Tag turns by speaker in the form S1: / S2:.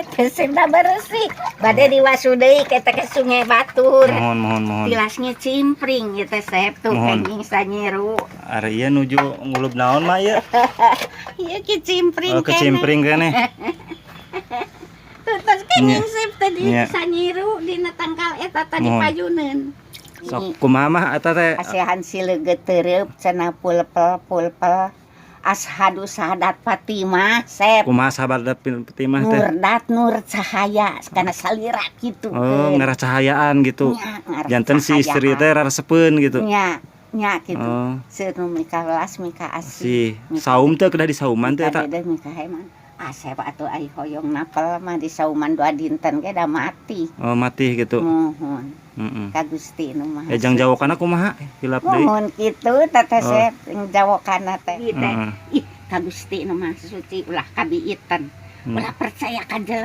S1: Teh da bersih. Bade diwasu deui ke teh ke sungai batur.
S2: Mohon, mohon, mohon.
S1: Tilas ngecimpring ieu teh, Sep, tuh.
S2: Mohon.
S1: Kenging sanyiru.
S2: Ari ieu nuju ngulub naon, Mak, ieu?
S1: Ieu kecimpring.
S2: Oh, kecimpring keneh.
S1: Tuh tos kenging, Sep, tadi sanyiru dina tangkal eta tadi
S2: Mohon.
S1: Payuneun.
S2: Sok kumaha, Mah, eta teh?
S1: Asihan si leget tereup cenah pulpel pulpel. Ashadu sahadat Fatimah, Sep.
S2: Kumaha sahabat Fatimah teh?
S1: Nurdat nur cahaya kana salira kitu.
S2: Oh, ngarah cahayaan gitu.
S1: Nya, ngarah
S2: Janten si istri
S1: cahayaan.
S2: Teh rarasepeun gitu.
S1: Nya, nya kitu.
S2: Oh,
S1: Seueur nu mika welas, mika asih.
S2: Si saum teh kedah disauman teh eta?
S1: Mika dedeh, mika heman. Asep atuh ai hoyong napel mah disauman 2 dinten ge da mati.
S2: Oh, mati gitu.
S1: Muhun. Ka Gusti nu Maha
S2: Eh, jang jawokana kumaha? Hilap deui.
S1: Muhun kitu teteh.
S2: Oh.
S1: Sep jawokana teh.
S2: Heeh.
S1: Ih, ka Gusti nu Maha Suci ulah kabiiten. Ulah percaya ka jelema.